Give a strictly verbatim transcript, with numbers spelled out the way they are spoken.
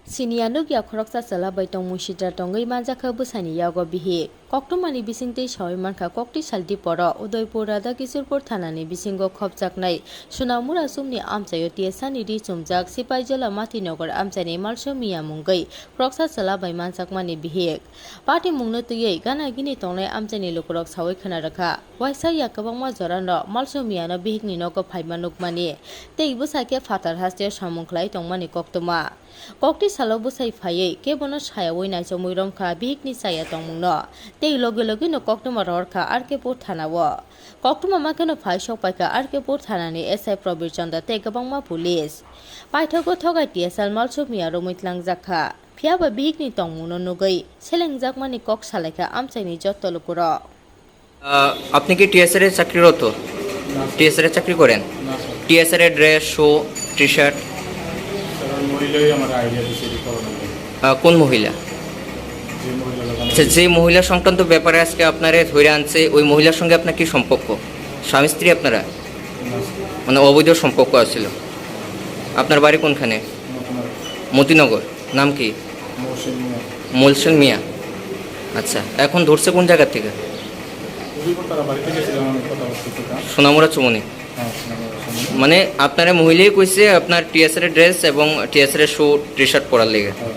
Siniya nukya khoroksa chwla bai tongmung sitra tongwi manjakha bwsaini yago bihik. Koktwmani bisingtwi sawi mankha, Koktisal diporo Udaipur Radha Kishorpur thanani bisingo khopjaknai Sunamura chumni amchaio T S R ni ri chumjak Sipaijala Matinagar amchaini Malso Miya mungwi khoroksa chwla bai manjakmani bihik. Patimungno twiwi gana gini tongnai amchaini lukurok sawi khna rwkha. Waisa ya kwbangma jorano Malso Miyano bihikni nogo phaima nukmani tei bwsa khe phatar hasteo samung khlai tongmani koktwma. Koktisalo bwsai phaiwi kebono sayawi naichomwi romkha bihikni chaya tongmungno tei logi logino koktwma rohorkha R K Pur thanao. Koktwma makheno phai sokpaikha R K Pur thanani S I Probir Chanda tei kwbangma police. Paithago thogai T S R Malso Miya romwi tlangjakha. Phiyaba bihikni tongmungno nugwi selengjakmani kok salaikha amchaini jotto lukurok. আহ, আপনি কি টিএসআর এ চাকরিরত? না, sir. TSR এ চাকরি করেন? না, sir. TSR এ ড্রেস, শু, T shirt? Sir, ওই মহিলাই আমার আইডিয়া দিছে রেডি করানোর জন্য। আহ, কোন মহিলা? যে মহিলা দোকানে আচ্ছা, যে মহিলা সংক্রান্ত ব্যাপারে আজকে আপনারে ধরে আনছে, ওই মহিলার সঙ্গে আপনার কি সম্পর্ক? স্বামী স্ত্রী আপনারা? না, স্যার। মানে অবৈধ সম্পর্ক আছিল। আপনার বাড়ি কোনখানে? মতিনগর। মতিনগর। নাম কি? মহসিন মিয়া। মহসিন মিয়া। আচ্ছা, এখন ধরছে কোন জায়গা থেকে? উদয়পুর তারা বাড়িতে গেছিলাম আমি কথা বলতে। সোনামুড়া চুমনি? হ্যাঁ, সোনামুড়া চুমনি। মানে আপনারা মহিলাই কইছে আপনার টিএসআর এর ড্রেস এবং টিএসআর এর শু টি শার্ট পরার লেগে? হ্যাঁ।